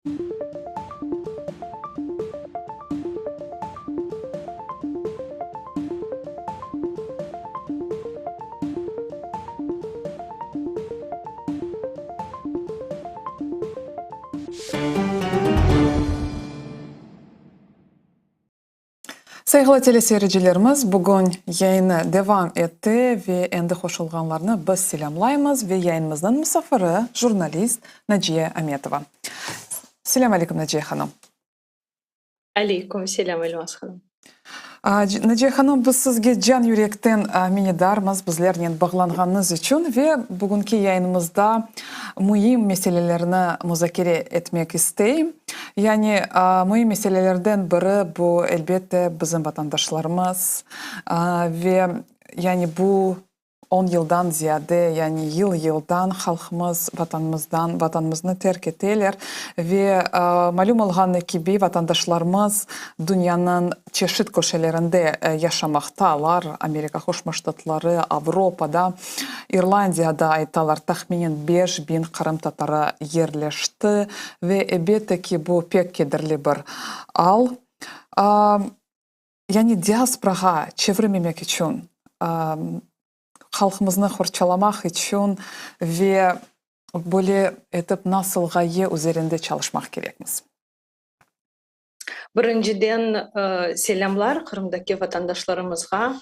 Sayğılı teleseyircilerimiz, bugün yayını devam etti ve endi qoşulğanlarnı biz selâmlaymız ve yayınımıznıñ musafiri, jurnalist Naciye Ametova. Selâm aleyküm, Naciye hanım. Aleyküm selâm, Elmaz hanım. Naciye hanım, biz sizge can yürekten minnetdarmız bizlernen bağlanğanıñız içün ve bugünki yayınımızda müim meselelerni muzakere etmek isteyim. Yani, müim meselelerden biri bu, elbette, bizim vatandaşlarımız ve yani bu On yıldan ziyade, yani yıl-yıldan halqımız Vatanımızdan, Vatanımıznı terk eteler ve malüm olğanı kibi, vatandaşlarımız dünyanıñ çeşit köşelerinde yaşamaqtalar, Amerika Qoşma Ştatları, Avropada, İrlandiyada, aytalar, tahminen 5000 qırımtatarı yerleşti ve, ebette ki, bu pek kederli bir al. Yani diasporağa çevirmemek içün, halqımıznı qorçalamaq içün ve böyle etip nasıl ğaye üzerinde çalışmaq kerekmiz? Birinciden, selâmlar Qırımdaki vatandaşlarımızğa.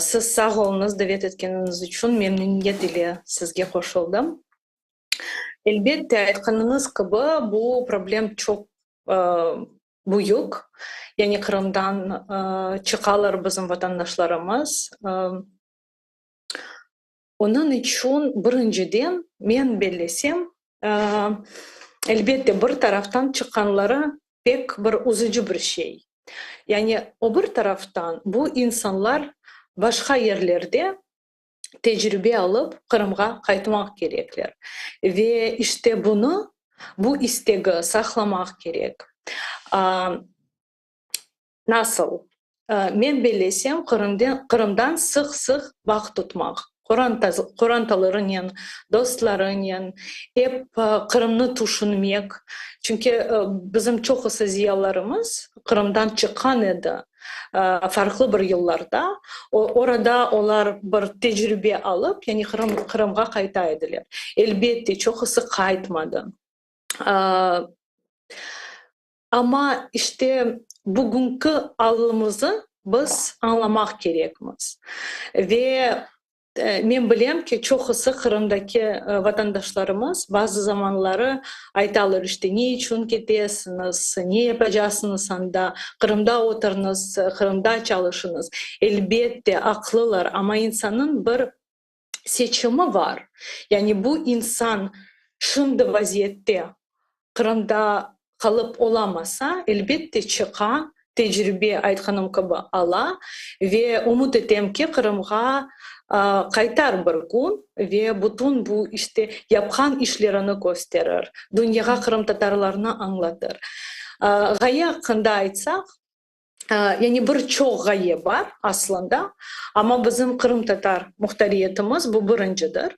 Siz sağ oluñız davet etkeniñiz içün, memnüniyet ile sizge qoşuldım. Elbette, aytqanıñız kibi, bu problem çoq büyük, yani Qırımdan çıqalar bizim vatandaşlarımız. Onıñ içün, birinciden, men bellesem, elbette, bir taraftan çıqqanları pek bir üzücü bir şey. Yani o bir taraftan bu insanlar başqa yerlerde tecribe alıp Qırımğa qaytmaq kerekler. Ve işte bunı, bu istegi saqlamaq kerek. Nasıl? Men bellesem, Qırımdan sıq-sıq bağ tutmaq, qorantalarınen, dostlarınen, ep Qırımnı tüşünmek. Çünki bizim çoqusı ziyalılarımız Qırımdan çıqqan edi. Farqlı bir yıllarda orada olar bir tecrübe alıp, yani Qırım, Qırımğa qayta ediler. Elbette, çoqusı qaytmadı. Amma işte bugünki alımızı biz añlamaq kerekmiz. Ve Men bilem ki, çoqusı Qırımdaki vatandaşlarımız bazı zamanları aytalar, işte, ne içün ketesiñiz, ne yapacasıñız anda, Qırımda oturıñız, Qırımda çalışıñız. Elbette, aqlılar, amma insannıñ bir seçimi bar. Yani bu insan şimdi vaziyette Qırımda qalıp olamasa, elbette, çıqa, tecribe, aytqanım kibi, ala ve ümüt etem ki, Qırımğa qaytar bir kün ve bütün bu, işte, yapqan işlerini kösterir, dünyağa qırımtatarlarnı añlatır. Ğaye aqqında aytsaq, Yani bir çoq ğaye bar aslında, amma bizim qırımtatar muhtariyetimiz bu birincidir.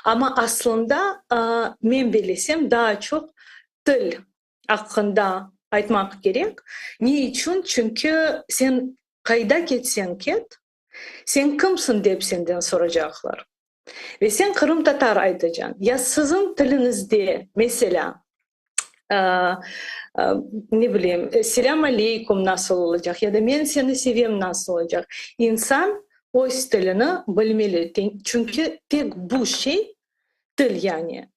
Amma aslında, men bellesem, daa çoq til aqqında aytmaq kerek. Ne içün? Çünki sen qayda ketseñ ket, sen kimsiñ dep senden soracaqlar. Ve sen qırımtatar aytacañ. Ya siziñ tiliñizde, meselâ, ne bileyim, selâm aleykum nasıl olacaq ya da men seni sevem nasıl olacaq? İnsan öz tilini bilmeli, çünki tek bu şey, til yani,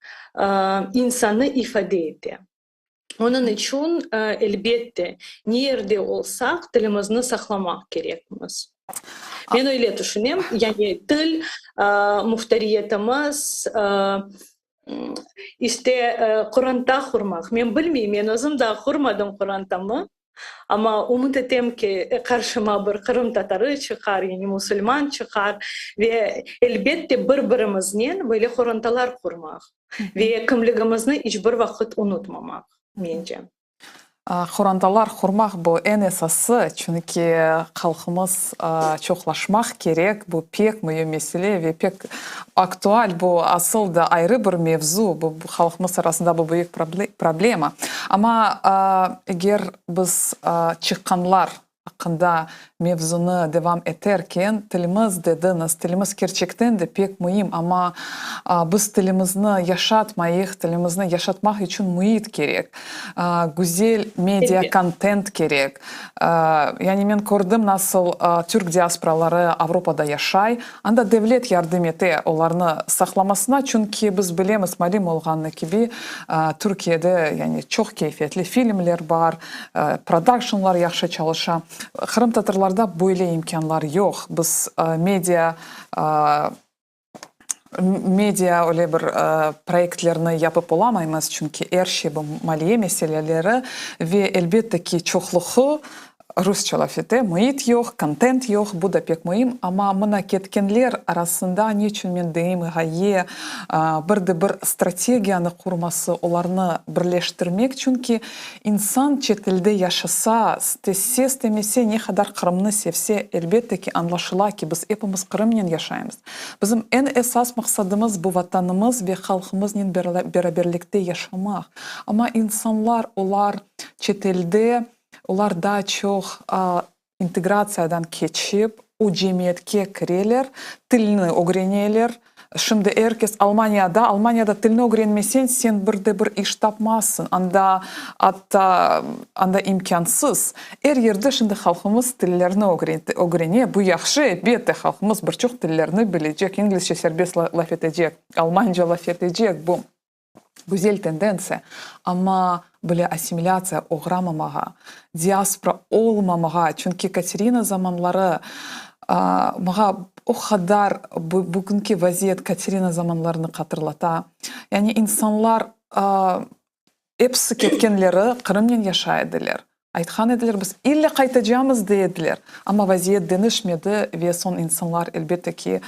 insannı ifade ete. Onıñ içün, elbette, ne yerde olsaq, tilimizni saqlamaq kerekmiz. Men öyle tüşünem, yani til, muhtariyetimiz, işte, qoranta qurmaq. Men bilmeyim, men özüm daa qurmadım qorantamı, amma ümüt etem ki, qarşıma bir qırımtatarı çıqar, yani musulman çıqar ve, elbette, bir-birimiznen böyle qorantalar qurmaq. Ve kimligimizni iç bir vaqıt unutmamaq, mence. Qorantalar qurmaq bu eñ esası, çünki halqımız çoqlaşmaq kerek, bu pek müim mesele ve pek aktual, bu asıl da ayrı bir mevzu, bu halqımız arasında bu büyük problema. Amma eger biz çıqqanlar aqqında mevzunı devam eterken, tilimiz dediñiz, tilimiz kerçekten de pek müim, amma biz tilimizni yaşatmayıq, tilimizni yaşatmaq içün müit kerek, güzel media kontent kerek. Yani men kördim, nasıl türk diasporaları Avropada yaşay, anda devlet yardım ete olarnı saqlamasına, çünki biz bilemiz, malüm olğanı kibi, Türkiyede yani çoq keyfiyetli filmler bar, Prodakşnlar yahşı çalışa. Qırımtatarlarda böyle imkânlar yoq. Biz media, media öyle bir proyektlerni yapıp olamaymız, çünki er şey bu maliye meseleleri ve elbette ki, çoqluğı rusça laf ete, müit yoq, kontent yoq, bu da pek müim. Amma mına ketkenler arasında ne içün men deyim, ğaye, bir de bir strategiyanı qurması, olarnı birleştirmek, çünki İnsan çetelde yaşasa, istese, istemese, ne qadar Qırımnı sevse, elbette ki, añlaşıla ki, biz epimiz Qırımnen yaşaymız. Bizim eñ esas maqsadımız bu Vatanımız ve halqımıznen beraberlikte yaşamaq. Amma insanlar, olar çetelde, olar daa çoq integratsiyadan keçip, o cemiyetke kireler, tilni ögreneler. Şimdi er kes Almaniyada, Almaniyada tilni ögrenmeseñ, sen bir de bir iş tapmazsıñ, anda atta anda imkânsız. Er yerde şimdi halqımız tillerni ögrene, bu yahşı, elbette, halqımız bir çoq tillerni bilecek, inglizce serbest laf etecek, almanca laf etecek, bu. Güzel tendentsiya, amma böyle assimilâtsiya oğramamağa, diaspora olmamağa, çünki Katerina zamanları maña o qadar bugünki vaziyet Katerina zamanlarını hatırlata. Yani insanlar episi ketkenleri Qırımnen yaşay ediler. Aytqan ediler, biz ille qaytacamız, dey ediler. Amma vaziyet deñişmedi ve soñ insanlar, elbette ki,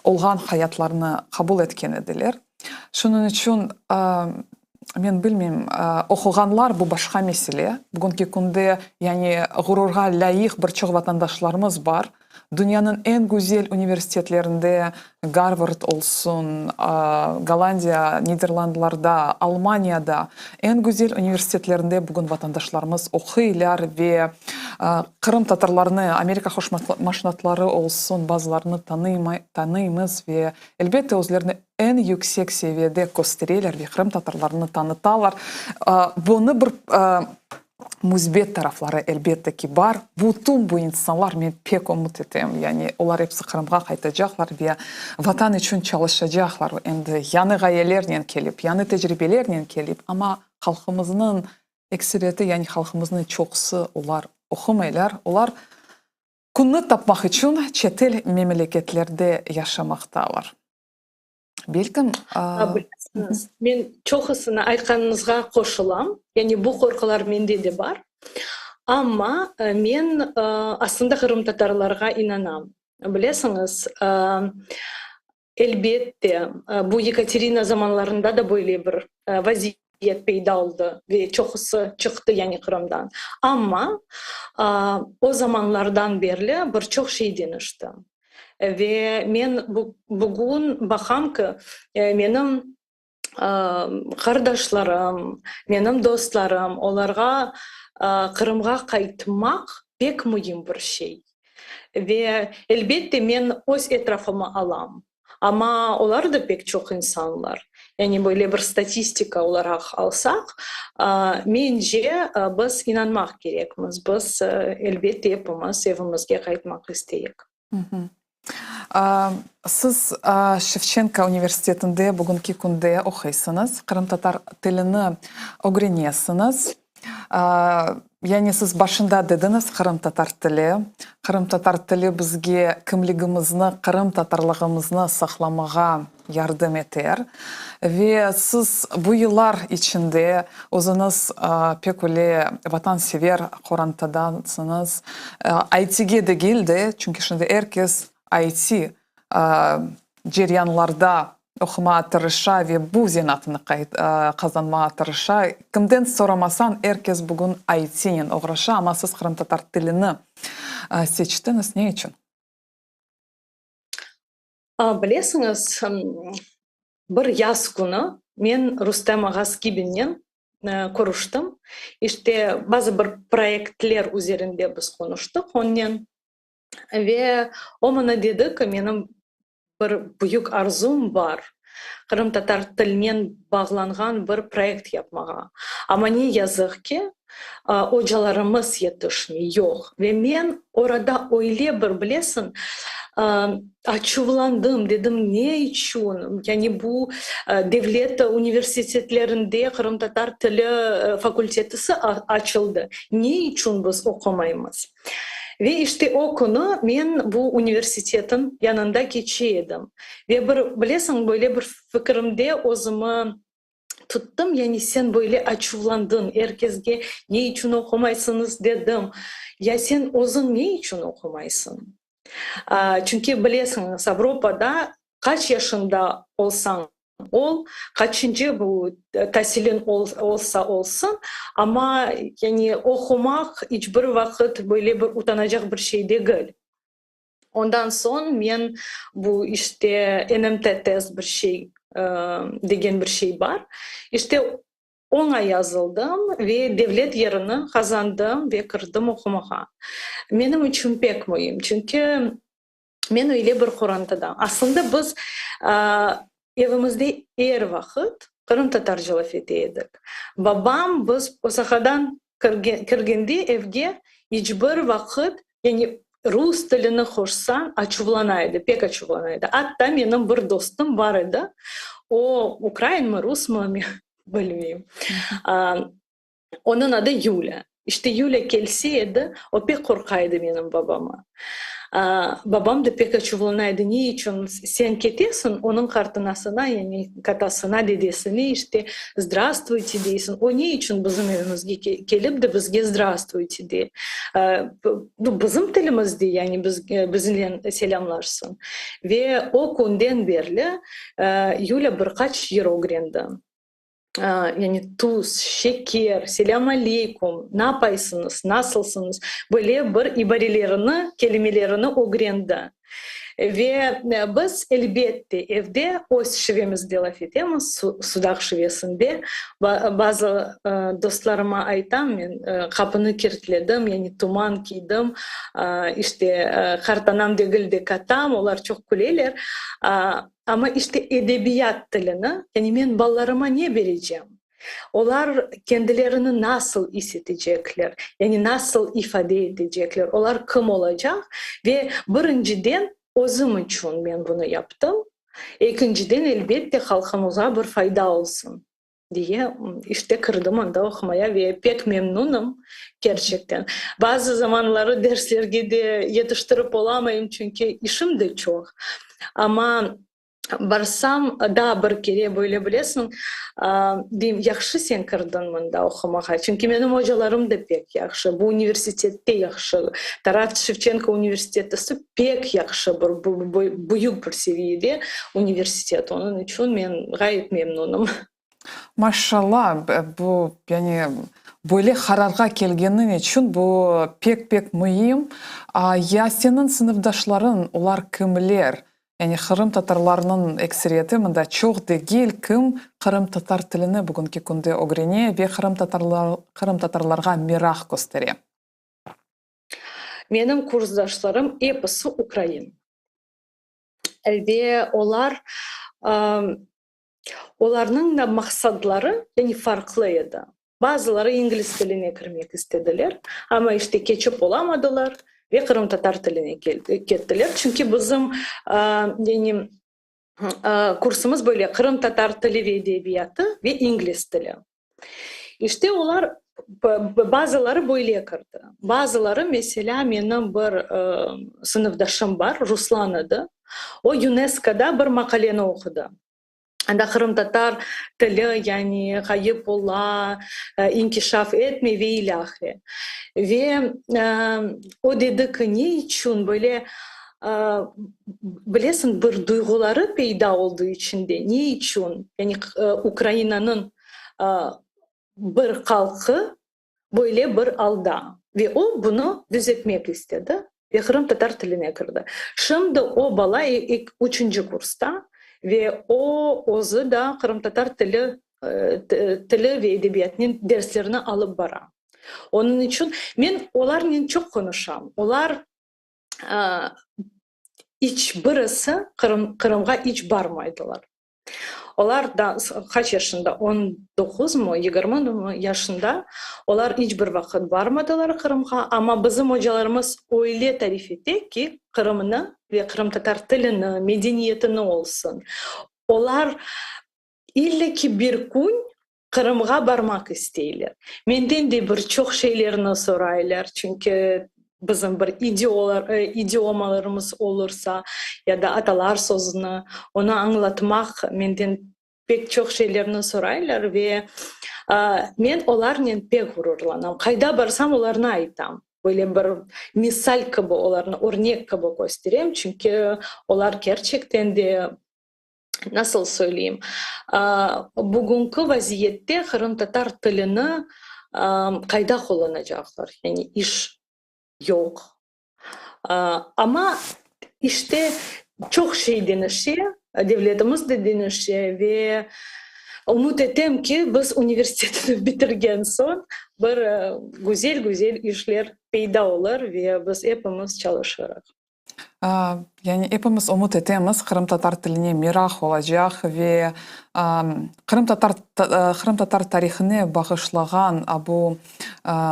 olğan hayatlarını qabul etken ediler. Şunıñ içün, men bilmeyim, oquğanlar, bu başqa mesele. Bugünki künde, yani ğururğa lâyıq bir çoq vatandaşlarımız bar. Dünyanıñ eñ güzel universitetlerinde, Garvard olsun, Gollandiya, Niderlandlarda, Almaniyada eñ güzel universitetlerinde bugün vatandaşlarımız oquylar ve qırımtatarlarnı, Amerika Qoşma Ştatları olsun, bazılarını tanıymız ve, elbette, özlerini eñ yüksek seviyede köstereler ve qırımtatarlarnı tanıtalar. Bunı bir Müsbet tarafları, elbette ki, bar. Bütün bu insanlar, men pek ümüt etem, yani olar episi Qırımğa qaytacaqlar ve Vatan içün çalışacaqlar. Endi yañı ğayelernen kelip, yañı tecribelernen kelip, amma halqımıznıñ ekseriyeti, yani halqımıznıñ çoqusı olar oqumaylar, olar künni tapmaq içün çetel memleketlerde yaşamaqtalar. Belkim. Bilesiñiz, men çoqusını aytqanıñızğa qoşulam, yani bu qorqular mende de bar, amma men aslında qırımtatarlarğa inanam. Bilesiñiz, elbette, bu Yekaterina zamanlarında da böyle bir vaziyet peyda oldı ve çoqusı çıqtı, yani Qırımdan. Amma o zamanlardan berli bir çoq şey deñişti. Ve men bugün baqam ki, menim qardaşlarım, menim dostlarım, olarğa Qırımğa qaytmaq pek müim bir şey. Ve, elbette, men öz etrafıma alam. Amma olar da pek çoq insanlar. Yani böyle bir statistika olaraq alsaq, mence, biz inanmaq kerekmiz. Biz, elbette, epimiz evimizge qaytmaq isteyik. Siz Şevçenko universitetinde bugünki künde oquysıñız, qırımtatar tilini ögrenesiñiz. Yani siz başında dediñiz qırımtatar tili, qırımtatar tili bizge kimligimizni, qırımtatarlığımıznı saqlamağa yardım eter. Ve siz bu yıllar içinde özüñiz pek öyle vatansever qorantadansıñız, IT-ge degil de, çünki şimdi er kes IT ceryanlarda. Oqumağa tırışa ve bu zenaatını qazanmağa tırışa. Kimden soramasañ, er kes bugün IT-nen oğraşa, amma siz qırımtatar tilini seçtiñiz. Ne içün? Bilesiñiz, bir yaz künü men Rustem ağa Skibinnen körüştim. İşte, bazı bir proyektler üzerinde biz qonuştıq onnen. Ve o maña dedi ki, menim bir büyük arzum bar, qırımtatar tilinen bağlanğan bir proyekt yapmağa. Amma ne yazıq ki, ocalarımız yetişmey, yoq. Ve men orada öyle bir, bilesiñ, açuvlandım, dedim, ne içün, yani bu devlet universitetlerinde qırımtatar tili fakultetisi açıldı, ne içün biz oqumaymız? Ve işte o künü men bu universitetin yanında keçe edim. Ve bir, bilesiñ, böyle bir fikirimde özümi tuttım, yani sen böyle açuvlandıñ, er kesge ne içün oqumaysıñız dedim. Ya sen özüñ ne içün oqumaysıñ? Çünki bilesiñiz, Avropada qaç yaşında olsañ ol, qaçıncı bu tasiliñ olsa olsun, amma yani oqumaq iç bir vaqıt böyle bir utanacaq bir şey degil. Ondan soñ men bu işte NMT test bir şey degen bir şey bar. İşte oña yazıldım ve devlet yerini qazandım ve kirdim oqumağa. Menim içün pek müim, çünki Men öyle bir qorantadan. Aslında biz evimizde er vaqıt qırımtatarca laf ete edik. Babam biz Osakadan kirgende evge iç bir vaqıt, yani rus tilini qoşsañ, açuvlana edi, pek açuvlana edi. Atta menim bir dostum bar edi, o ukrainmi, rusmı, men bilmeyim. Onıñ adı Yulâ. İşte Yulâ kelse edi, o pek qorqa edi menim babama. Babam da pek açuvlana edi, ne içün sen ketesiñ onıñ qartanasına, yani katasına, dedesine, işte, zdrastvuyte deysiñ, o ne içün bizim evimizge kelip de bizge zdrastvuyte dey? Bizim tilimizde, yani biznen selâmlaşsın. Ve o künden berli Yulâ bir qaç yır ögrendi. Yani tuz, şeker, selâm aleykum, napaysıñız, nasılsıñız, böyle bir ibarelerini, kelimelerini ögrendi. Ve biz, elbette, evde öz şivemizde laf etemiz, Sudaq şivesinde. Bazı dostlarıma aytam, men qapını kirtledim, yani tuman kiydim, işte, qartanam degil de katam, olar çoq küleler. Amma işte edebiyat tilini, yani men balalarıma ne berecem? Olar kendilerini nasıl is etecekler, yani nasıl ifade etecekler, olar kim olacaq? Ve birinciden özüm içün men bunı yaptım, ekinciden, elbette, halqımızğa bir fayda olsun. Diye, işte kirdim anda oqumaya ve pek memnunım, kerçekten. Bazı zamanları derslerge de yetiştirip olamayım, çünki işim de çoq. Amma barsam, daa bir kere böyle bilesiñ, deyim, yahşı sen kirdiñ mında oqumağa, çünki menim ocalarım da pek yahşı, bu universitette yahşı, Taras Şevçenko universitetisi pek yahşı bir, büyük bir seviyede universitet, onıñ içün men ğayet memnunım. Maşşalla, bu, yani, böyle qararğa kelgeniñ içün bu pek-pek müim. Ya seniñ sınıfdaşlarıñ, olar kimler? Yani qırımtatarlarnıñ ekseriyeti mında çoq degil, kim qırımtatar tilini bugünki künde ögrene ve qırımtatarlarğa meraq köstere? Menim kursdaşlarım episi ukrain. Ve olar, olarnıñ da maqsadları, yani farqlı edi. Bazıları ingliz tiline kirmek istediler, amma işte keçip olamadılar ve qırımtatar tiline kettiler. Çünki bizim, yani kursumız böyle, qırımtatar tili ve edebiyatı ve ingliz tili. İşte olar, bazıları böyle kirdi. Bazıları, meselâ, menim bir sınıfdaşım bar, Ruslan adı, o YUNESKOda bir maqaleni oqudı. Anda qırımtatar tili, yani ğayıp ola, inkişaf etmey ve ilâhre. Ve o dedi ki, ne içün böyle. Bilesiñ, bir duyğuları peyda oldı içinde, ne içün, yani Ukrainanıñ bir halqı böyle bir alda ve o bunı düzetmek istedi ve qırımtatar tiline kirdi. Şimdi o bala üçünci kursta ve o özü da qırımtatar tili tili ve edebiyatınen derslerini alıp bara. Onıñ içün men olarnen çoq qonuşam. Olar iç birisi Qırımğa iç barmaydılar. Olar da qaç yaşında, on doquzmı, yigirmimi yaşında, olar iç bir vaqıt barmadılar Qırımğa, amma bizim ocalarımız öyle tarif ete ki, Qırımnı ve qırımtatar tilini, medeniyetini olsun, olar ille ki bir kün Qırımğa barmaq isteyler. Menden de bir çoq şeylerni soraylar, çünki bizim bir idiomalarımız olursa ya da atalar sözüni, onı añlatmaq menden pek çoq şeylerni soraylar ve men olarnen pek ğururlanam. Qayda barsam olarnı aytam. Böyle bir misal kibi olarnı, örnek kibi kösterem, çünki olar kerçekten de Nasıl söyleyim, bugünki vaziyette qırımtatar tilini qayda qullanacaqlar? Yani iş yoq. Amma işte çoq şey deñişe, devletimiz de deñişe ve ümüt etem ki, biz universitetni bitirgen soñ bir güzel-güzel işler peyda olur ve biz epimiz çalışırıq. Yani epimiz ümüt etemiz, qırımtatar tiline meraq olacaq ve qırımtatar qırımtatar tarihine bağışlağan bu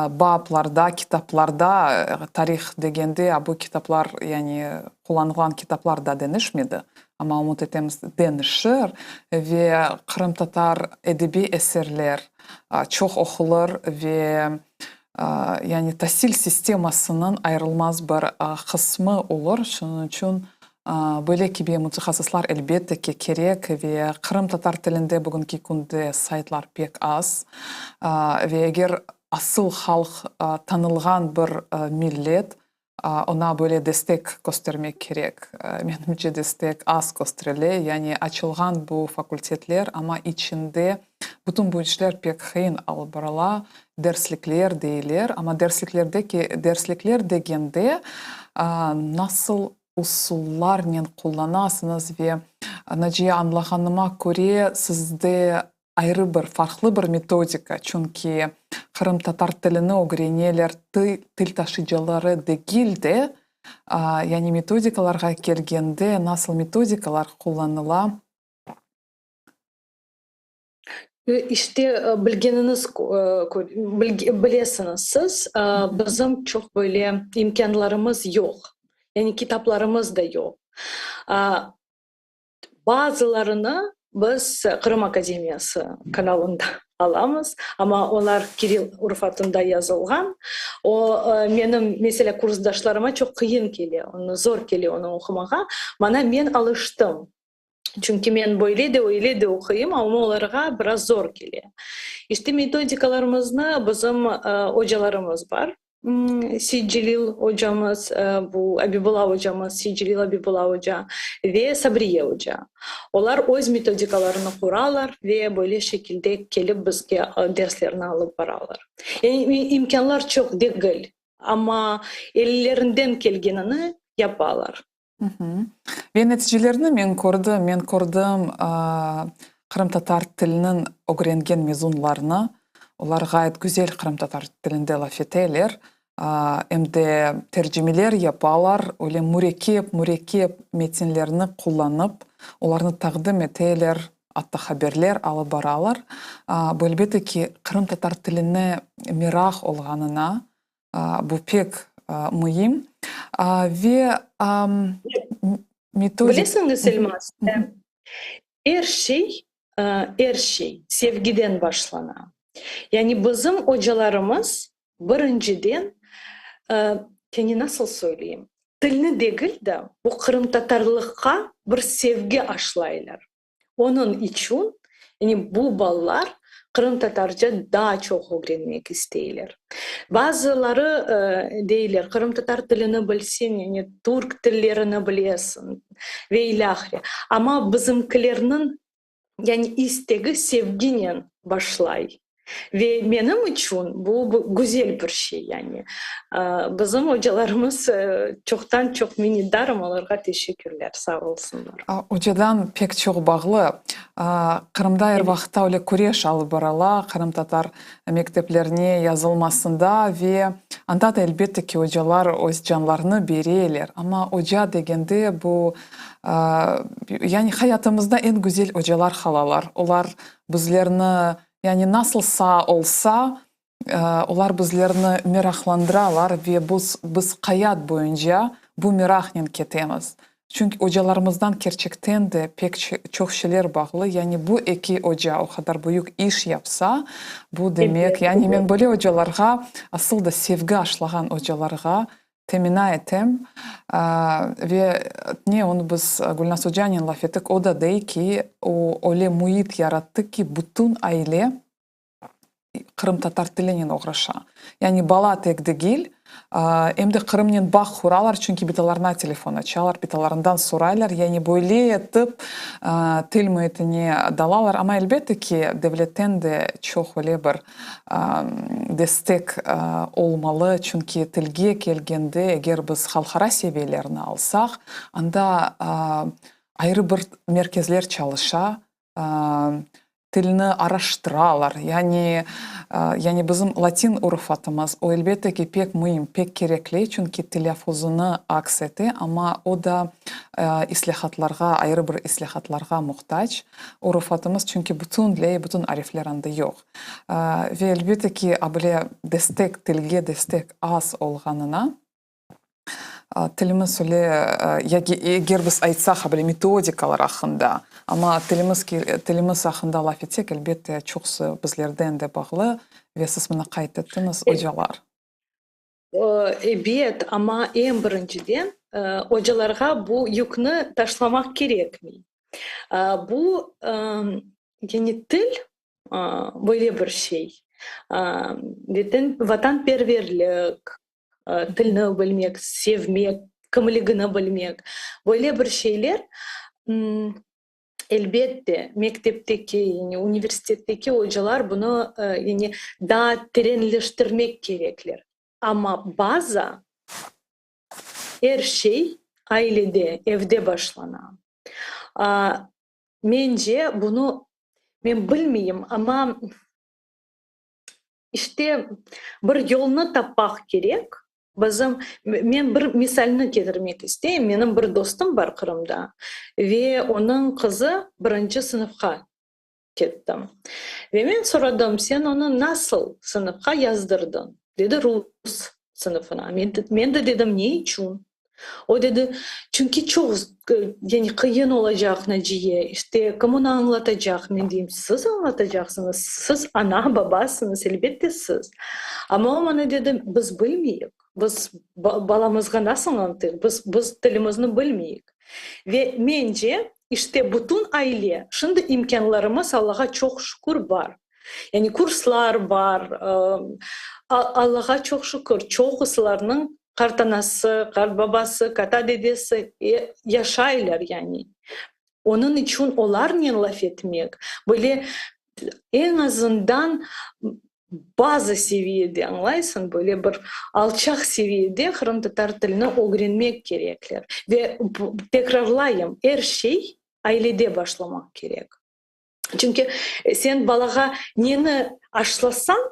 bablarda, kitaplarda, tarih degende bu kitaplar, yani qullanılğan kitaplar da deñişmedi, amma ümüt etemiz, deñişir ve qırımtatar edebiy eserler çoq oqulır ve Yani tasil sistemasınıñ ayırılmaz bir qısmı olur, şunıñ içün böyle kibi mütehassıslar elbette ki kerek ve qırımtatar tilinde bugünki künde saytlar pek az ve eger asıl halq tanılğan bir millet Oña böyle destek köstermek kerek. Menimce, destek az kösterile. Yani açılğan bu fakultetler, amma içinde bütün bu işler pek qıyın alıp barıla. Derslikler deyler, amma dersliklerdeki derslikler degende nasıl usullarnen qullanasıñız ve, Naciye, añlağanıma köre, sizde ayrı bir, farqlı bir metodika, çünki qırımtatar tilini ögreneler, til taşıyıcıları degil de, yani metodikalarğa kelgende, nasıl metodikalar qullanıla? İşte, bilgeniñiz, bilesiñiz siz, bizim çoq böyle imkânlarımız yoq, yani kitaplarımız da yoq. Bazılarını biz Qırım akademiyası kanalında alamız, amma olar kiril urufatında yazılğan. O, menim, meselâ, kursdaşlarıma çoq qıyın kele, onı zor kele onı oqumağa. Mana men alıştım, çünki men böyle de, öyle de oquyım, amma olarğa biraz zor kele. İşte, metodikalarımıznı bizim ocalarımız bar. Seytcelil ocamız, bu Abibulla ocamız, Seytcelil Abibulla oca ve Sabriye oca. Olar öz metodikalarını quralar ve böyle şekilde kelip bizge derslerni alıp baralar. Yani imkânlar çoq degil, amma ellerinden kelgenini yapalar. Ve neticelerni men kördim, men kördim qırımtatar tiliniñ ögrengen mezunlarnı, olar ğayet güzel qırımtatar tilinde laf eteler, em de tercimeler yapalar, öyle mürekkep, mürekkep metinlerni qullanıp, olarnı taqdim eteler, atta haberler alıp baralar. Bu, elbette ki, qırımtatar tiline meraq olğanına Bu pek müim. Ve metodik... Bilesiñiz, Elmaz, er şey, er şey sevgiden başlana. Yani bizim ocalarımız birinciden, yani nasıl söyleyim, tilni degil de, bu qırımtatarlıqqa bir sevgi aşlaylar. Onıñ içün, yani bu balalar. qırımtatarca daa çoq ögrenmek isteyler. Bazıları deyler, qırımtatar tilini bilseñ, yani türk tillerini bilesiñ ve ilâhre. Amma bizimkilerniñ yani istegi sevginen başlay. Ve menim içün bu güzel bir şey, yani. Bizim ocalarımız çoqtan-çoq minnetdarım olarğa, teşekkürler, sağ olsunlar. Ocadan pek çoq bağlı. Qırımda er vaqıtta öyle küreş alıp barıla qırımtatar mekteplerine yazılmasında ve anda da elbette ki ocalar öz canlarını bereler. Amma oca degende bu yani hayatımızda eñ güzel ocalar qalalar. Olar bizlerni yani nasıl saa olsa olar bizlerni meraqlandıralar ve biz biz hayat boyunca bu meraqnen ketemiz. Çünki ocalarımızdan kerçekten de pek çoq şeyler bağlı. Yani bu eki oca o qadar büyük iş yapsa, bu demek, yani men böyle ocalarğa, asıl da sevgi aşlağan ocalarğa temina etem. Ve ne, onı biz Gülnaz ocanen laf ettik, o da dey ki, o öyle müit yarattı ki, bütün aile qırımtatar tilinen oğraşa. Yani bala tek degil, em de Qırımnen bağ quralar, çünki bitalarına telefon açalar, bitalarından soraylar. Yani böyle etip til müitine dalalar. Amma elbette ki, devletten de çoq öyle bir destek olmalı, çünki tilge kelgende, eger biz halqara seviyelerini alsaq, anda ayrı bir merkezler çalışa, tilni araştıralar. Yani, yani bizim latin urufatımız, o, elbette ki, pek müim, pek kerekli, çünki telâffuzını aks ete, amma o da islâhatlarğa, ayrı bir islâhatlarğa muhtac urufatımız, çünki bütünley, bütün arifler anda yoq. Ve, elbette ki, a bile destek, tilge destek az olğanına, Tilimiz öyle, eger biz aytsaq, böyle metodikalar aqqında, amma tilimiz, tilimiz aqqında laf etsek, elbette, çoqusı bizlerden de bağlı ve siz mına qayd ettiñiz, ocalar. Ebet, amma eñ birinciden ocalarğa bu yükni taşlamaq kerekmey. Bu, yani til böyle bir şey, vatanperverlik, tilni bilmek, sevmek, kimligini bilmek, böyle bir şeyler, elbette, mektepteki, yani universitetteki ocalar bunı, yani daa terenleştirmek kerekler. Amma baza, er şey ailede, evde başlana. Mence, bunı men bilmeyim, amma İşte, bir yolnı tapmaq kerek. Bizim, men bir misalni ketirmek isteyim. Menim bir dostum bar Qırımda ve onıñ qızı birinci sınıfqa ketti. Ve men soradım, sen onı nasıl sınıfqa yazdırdıñ? Dedi, rus sınıfına. Men de dedim, ne içün? O dedi, çünki çoq, yani qıyın olacaq Naciye, işte, kim onı añlatacaq? Men deyim, siz añlatacaqsıñız, siz ana, babasıñız, elbette siz. Amma o maña dedi, biz bilmeyik, biz balamızğa nasıl añlatayıq, biz, biz tilimizni bilmeyik. Ve mence, işte, bütün aile, şimdi imkânlarımız, Allağa çoq şükür, bar. Yani kurslar bar, Allağa çoq şükür, çoqusılarnıñ qartanası, qartbabası, kata-dedesi yaşaylar yani. Onıñ içün olarnen laf etmek, böyle eñ azından bazı seviyede, añlaysıñ, böyle bir alçaq seviyede qırımtatar tilini ögrenmek kerekler. Ve tekrarlayım, er şey ailede başlamaq kerek. Çünki sen balağa neni aşlasañ,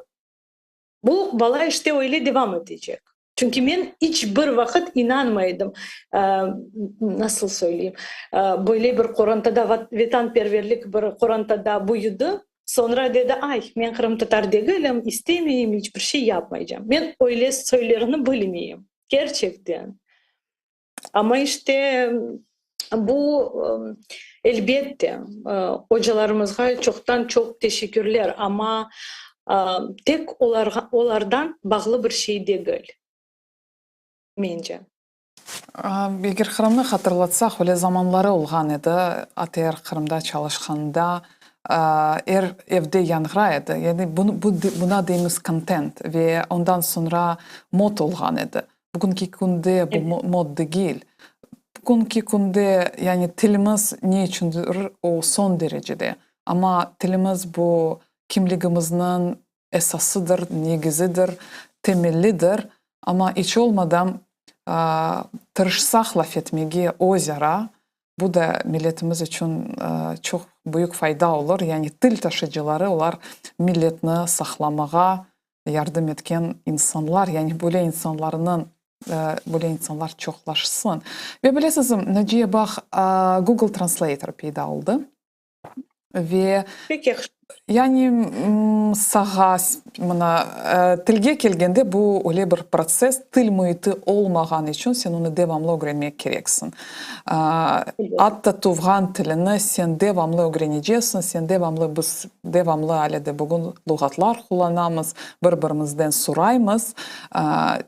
bu bala işte öyle devam etecek. Çünki men iç bir vaqıt inanmaydım, nasıl söyleyim, böyle bir qorantada, vetanperverlik bir qorantada büyüdi, soñra dedi, ay, men qırımtatar degilim, istemeyim, iç bir şey yapmaycam. Men öyle söylerini bilmeyim, kerçekten. Amma işte bu, elbette, ocalarımızğa çoqtan-çoq teşekkürler, amma tek olarğa, olardan bağlı bir şey degil, mence. Eger Qırımnı hatırlatsaq, öyle zamanları olğan edi, ATR Qırımda çalışqanda. Er evde yañğıray edi. Yani bunı, bu, buna deymiz kontent ve ondan soñra mod olğan edi. Bugünki künde bu mod degil. Bugünki künde yani tilimiz ne içündir o soñ derecede. Amma tilimiz bu kimligimizniñ esasıdır, negizidir, temelidir. Amma iç olmadan tırışsaq laf etmege özara, bu da milletimiz içün çoq büyük fayda olur. Yani til taşıyıcıları, olar milletni saqlamağa yardım etken insanlar, yani böyle insanlarnıñ, böyle insanlar çoqlaşsın. Ve bilesiz, Naciye, baq, Google Translator peyda oldı. Ve Pek yahşı. Yani sağa, mına, tilge kelgende bu öyle bir protsess, til müiti olmağan içün sen onı devamlı ögrenmek kereksiñ. Atta tuvğan tilini sen devamlı ögrenecesiñ, sen devamlı, biz devamlı ale de bugün luğatlar qullanamız, bir-birimizden soraymız,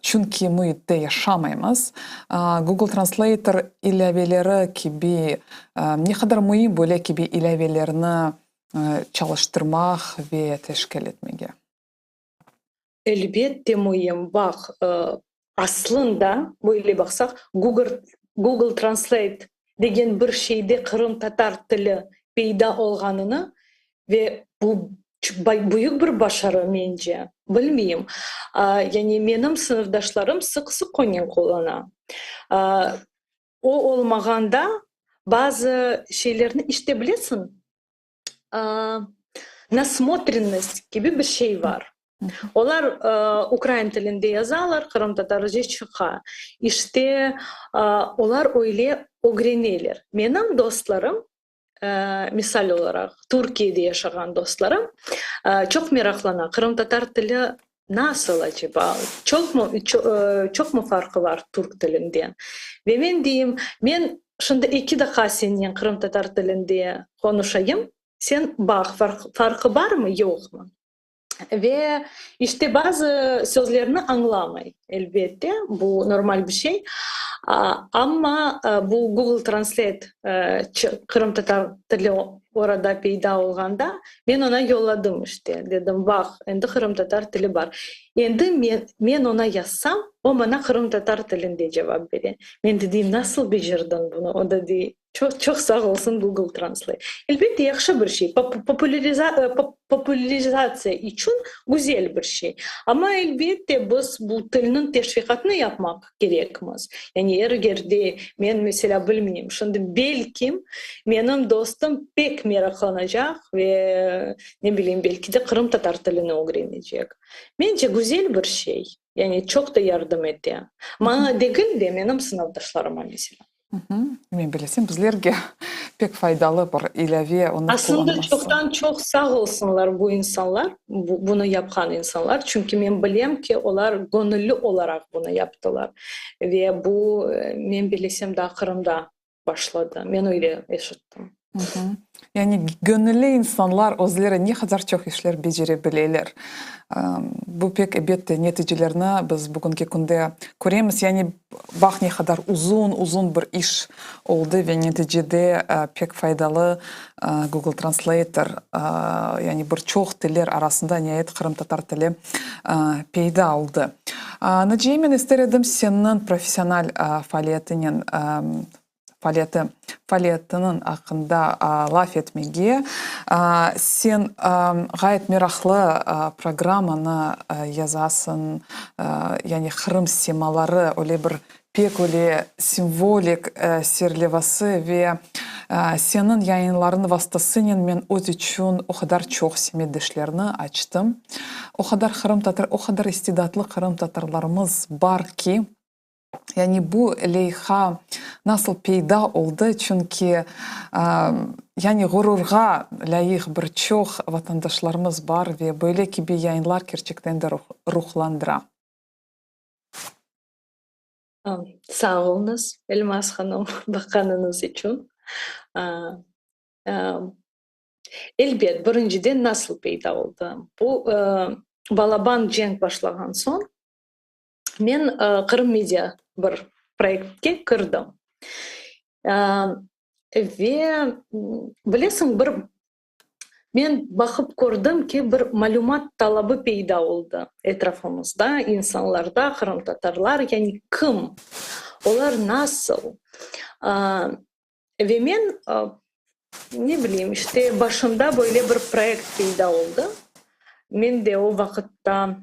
çünki müitte yaşamaymız. Google Translator ilâveleri kibi Ne qadar müim böyle kibi ilâvelerni çalıştırmaq ve teşkil etmege? Elbette müim. Baq, aslında, böyle baqsaq, Google, Google Translate degen bir şeyde qırımtatar tili peyda olğanını ve bu büyük bir başarı, mence. Bilmeyim. Yani menim sınıfdaşlarım sıq-sıq onen qullana. O olmağanda bazı şeylerni işte bilesiñ, nasmotrennost kibi bir şey bar. Olar ukrain tilinde yazalar, qırımtatarca çıqa. İşte, olar öyle ögreneler. Menim dostlarım, misal olaraq, Türkiyede yaşağan dostlarım çoq meraqlana, qırımtatar tili nasıl aceba, çoqmı, çoqmı farqı bar türk tilinden? Ve men deyim, men şimdi eki daqqa sennen qırımtatar tilinde qonuşayım, sen baq, farqı barmı, yoqmı? Ve işte bazı sözlerni añlamay, elbette, bu normal bir şey. Amma bu Google Translate qırımtatar tili orada peyda olğanda, men oña yolladım işte, dedim, baq, endi qırımtatar tili bar. Endi men, men oña yazsam, o maña qırımtatar tilinde cevap bere. Men de deyim, nasıl becerdiñ bunı? O da dey, Çoq, çoq sağ olsun Google Translate. Elbette, yahşı bir şey, populârizatsiya içün güzel bir şey. Amma, elbette, biz bu tilniñ teşviqatını yapmaq kerekmiz. Yani er yerde, men, meselâ, bilmeyim, şimdi, belkim, menim dostum pek meraqlanacaq ve, ne bileyim, belki de qırımtatar tilini ögrenecek. Mence, güzel bir şey. Yani çoq da yardım ete. Maña degil de, menim sınıfdaşlarıma, meselâ. Men bilesem, bizlerge pek faydalı bir ilâve, onı Aslında qullanması. çoqtan çoq sağ olsunlar bu insanlar, bunı yapqan insanlar, çünki men bilem ki, olar göñülli olaraq bunı yaptılar. Ve bu, men bilesem, daa Qırımda başladı, men öyle eşittim. Yani göñülli insanlar özleri ne qadar çoq işler becere bileler. Bu pek, elbette, neticelerni biz bugünki künde köremiz. Yani baq ne qadar uzun-uzun bir iş oldı ve neticede pek faydalı Google Translator, yani bir çoq tiller arasında niayet qırımtatar tili peyda oldı. Naciye, men ister edim seniñ professional faaliyetinen faaliyeti, faaliyetiniñ aqqında laf etmege. Sen ğayet meraqlı programmanı yazasıñ, yani Qırım simaları öyle bir pek öyle simvolik serlevası ve seniñ yayınlarıñ vastasınen men öz içün o qadar çoq semetdeşlerni açtım. O qadar qırımtatar, o qadar istidatlı qırımtatarlarımız bar ki, Yani bu leyha nasıl peyda oldı? Çünki, yani ğururğa lâyıq bir çoq vatandaşlarımız bar ve böyle kibi yayınlar kerçekten de ruhlandıra. Sağ oluñız, Elmaz hanım, baqqanıñız içün. Elbet, birinciden nasıl peyda oldı? Bu balaban cenk başlağan soñ, Men Qırım Media bir proyektke kirdim. Ve bilesiñ, bir. Men baqıp kördim ki, bir malümat talabı peyda oldı etrafımızda, insanlarda, qırımtatarlar, yani kim, olar nasıl? Ve men, ne bileyim, işte, başımda böyle bir proyekt peyda oldı. Men de o vaqıtta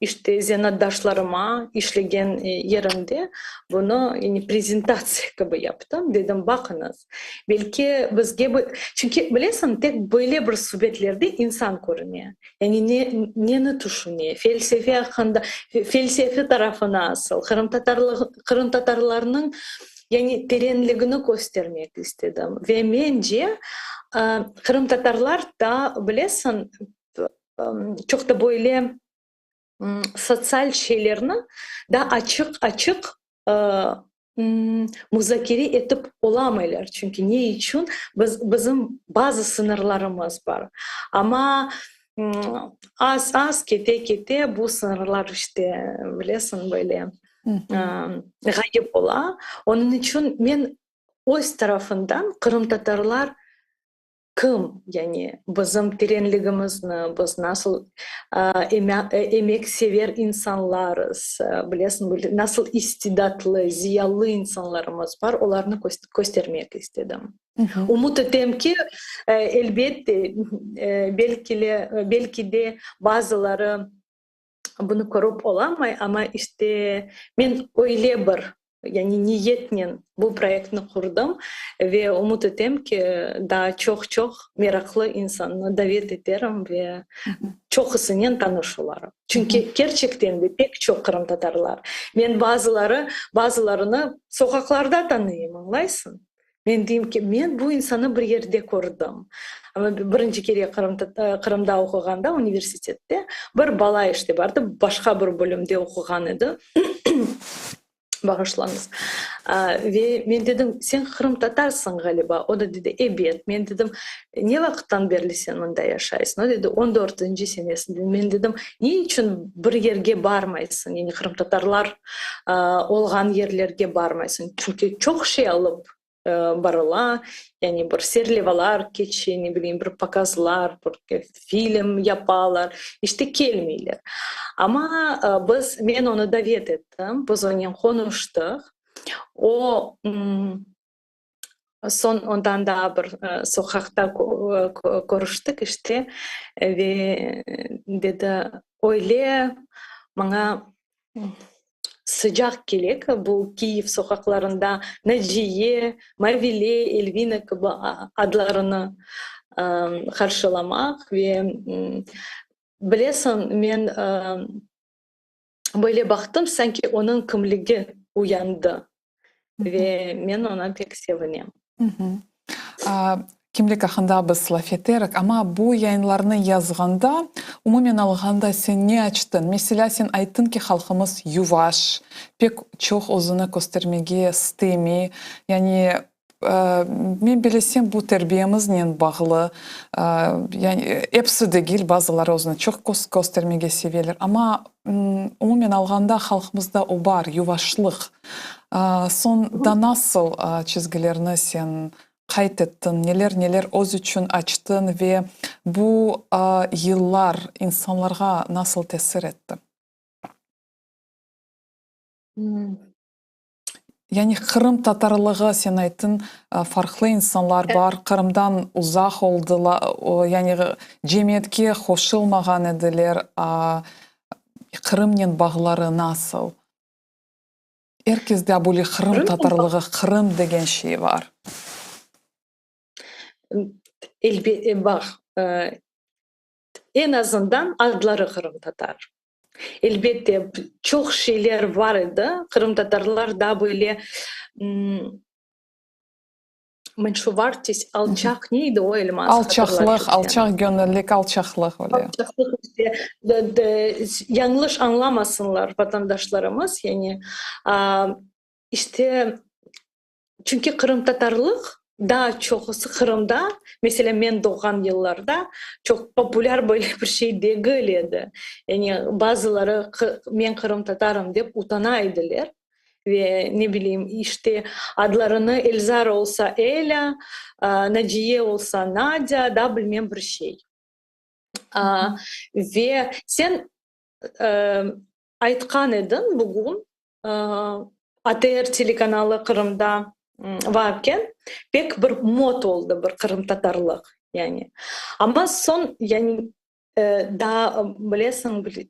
İşte, zenaatdaşlarıma işlegen yerimde bunı, yani, prezentatsiya kibi yaptım. Dedim, baqıñız, belki bizge bu, çünki, bilesiñ, tek böyle bir subetlerde insan körüne, yani, ne, neni tüşüne, felsefe aqqında, felsefe tarafı nasıl, qırımtatarlığı, qırımtatarlarnıñ, yani, terenligini köstermek istedim. Ve mence, qırımtatarlar da, bilesiñ, çoq da böyle sotsial şeylerni da açıq-açıq muzakere etip olamaylar. Çünki ne içün? Biz, bizim bazı sıñırlarımız bar. Amma az-az kete-kete bu sıñırlar, işte, bilesiñ, böyle ğayıp ola. Onıñ içün men öz tarafından qırımtatarlar Kim, yani bizim terenligimizni, biz nasıl emeksever insanlarız, bilesiñ, nasıl istidatlı, ziyalı insanlarımız bar, olarnı köstermek istedim. Ümüt etem ki, elbette, belki de bazıları bunı körip olamay, amma işte men öyle bir, yani niyetnen bu proyektni qurdım ve ümüt etem ki, daa çoq-çoq meraqlı insannı davet eterim ve çoqusınen tanış olarım. Çünki kerçekten de pek çoq qırımtatarlar. Men bazıları, bazılarını soqaqlarda tanıyım, añlaysıñ? Men deyim ki, men bu insanı bir yerde kördim. Amma birinci kere Qırımda oquğanda, universitette, bir bala işte bardı, başqa bir bölümde oquğan edi. Bağışlañız. Ve men dedim, sen qırımtatarsıñ ğaliba. O da dedi, ebet. Men dedim, ne vaqıttan berli sen mında yaşaysıñ? O dedi, on dörtünci senesinden. Men dedim, ne içün bir yerge barmaysıñ, yani qırımtatarlar olğan yerlerge barmaysıñ, çünki çoq şey alıp barıla, yani bir serlevalar keçe, ne bileyim, bir pokazlar, bir film yapalar, işte kelmeyler. Amma biz, men onı davet ettim, biz onen qonuştıq, o, Soñ ondan daa bir soqaqta körüştik işte ve dedi, öyle maña sıcaq kele ki, bu Kiyev soqaqlarında Naciye, Mavile, Elvina kibi adlarını qarşılamaq ve bilesiñ, men böyle baqtım, sanki onıñ kimligi uyandı ve men oña pek sevinem. Kimlik aqqında biz laf eterik, amma bu yayınlarnı yazğanda, umumen alğanda sen ne açtıñ? Meselâ, sen ayttıñ ki, halqımız yuvaş, pek çoq özüni köstermege istemey, yani Men bilesem, bu terbiyemiznen bağlı. Yani episi degil, bazıları özüni çoq köstermege seveler. Amma umumen alğanda halqımızda o bar, yuvaşlıq. Soñ da nasıl çizgilerni sen qayd ettiñ, neler-neler öz içün açtıñ ve bu yıllar insanlarğa nasıl tesir etti? Yani Qırım tatarlığı, sen ayttıñ, farqlı insanlar bar, Qırımdan uzaq oldılar, yani cemiyetke qoşulmağan ediler, Qırımnen bağları nasıl? Er kesde böyle Qırım tatarlığı, Qırım degen şey bar. Elbette, baq, eñ azından adları qırımtatar. Elbette, çoq şeyler bar edi. Qırımtatarlar da böyle menşuvartist, alçaq, ne edi o, Elmaz? Alçaqlıq, alçaq göñüllik, alçaqlıq öyle. Alçaqlıq işte. Yañlış añlamasınlar vatandaşlarımız, yani, işte, Çünki qırımtatarlıq daa çoqusı Qırımda, meselâ, men doğğan yıllarda çoq populâr böyle bir şey degil edi. Yani bazıları men qırımtatarım dep utana ediler. Ve ne bileyim, işte, adlarını Elzara olsa Elâ, Naciye olsa Nadâ, daa bilmem bir şey. Ve sen aytqan ediñ bugün, ATR telekanalı Qırımda varken, pek bir mod oldı bir qırımtatarlıq, yani. Amma soñ, yani, daa bilesiñ,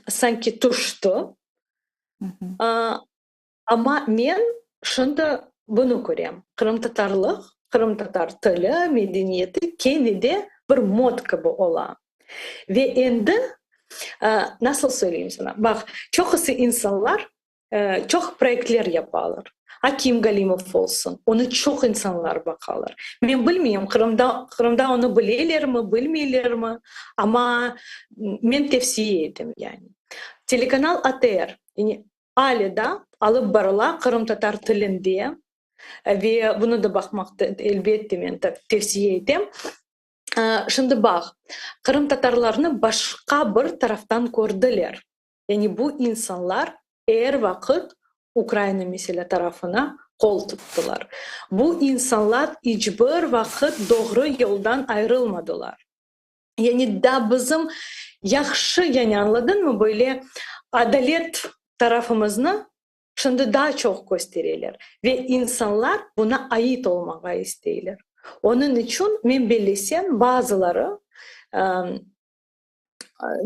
sanki tüşti. Amma men şimdi bunı körem, qırımtatarlıq, qırımtatar tili, medeniyeti kene de bir mod kibi ola. Ve endi, nasıl söyleyim sana, baq, çoqusı insanlar Çoq proyektler yapalar. Akim Galimov olsun, onı çoq insanlar baqalar. Men bilmeyim, Qırımda, Qırımda onı bilelermi, bilmeylermi, amma men tevsiye etem, yani. Telekanal ATR, yani ale da alıp barıla qırımtatar tilinde ve bunı da baqmaq, elbette, men tevsiye etem. Şimdi baq, qırımtatarlarnı başqa bir taraftan kördiler. Yani bu insanlar er vaqıt Ukraina mesele tarafına qol tuttılar. Bu insanlar iç bir vaqıt doğru yoldan ayrılmadılar. Yani da bizim yahşı, yani añladıñmı, böyle adalet tarafımıznı şimdi daa çoq köstereler ve insanlar buna ait olmağa isteyler. Onıñ içün men bellesem, bazıları